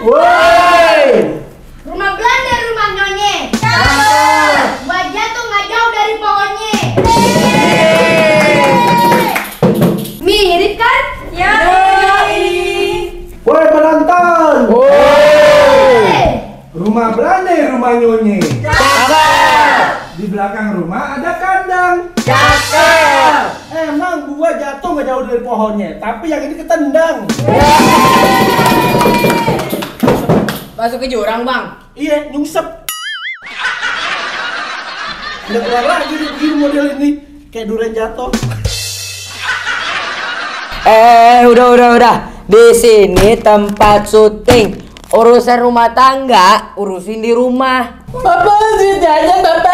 Woi. Rumah Belanda, rumah Nyonye. Buat jatuh nggak jauh dari pohonnya. Mirip kan? Ya. Woi penonton. Rumah Belanda, rumah Nyonye. Di belakang rumah ada kandang. Emang gua jatuh nggak jauh dari pohonnya, tapi yang ini ketendang. Masuk ke jurang, Bang. Iya, nyungsep. Udah keluar lagi nih, begini model ini kayak durian jatuh. Udah. Di sini tempat syuting. Urusan rumah tangga, urusin di rumah. Bapak, jajan Bapak.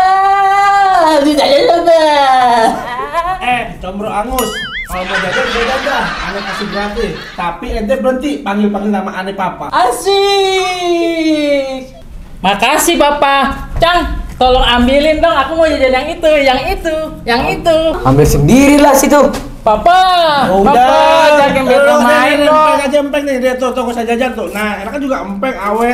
Combro angus. Kalau mau jajan dah. Ane kasih gratis. Tapi ente berhenti panggil nama ane papa. Asik. Makasih Bapak. Cang, tolong ambilin dong. Aku mau jajan yang itu. Ambil sendirilah situ. Papa, Papa, jangan biar main dong. Empeng aja empeng nih, dia tuh nggak usah jajan tuh. Nah, enak kan juga empeng awe.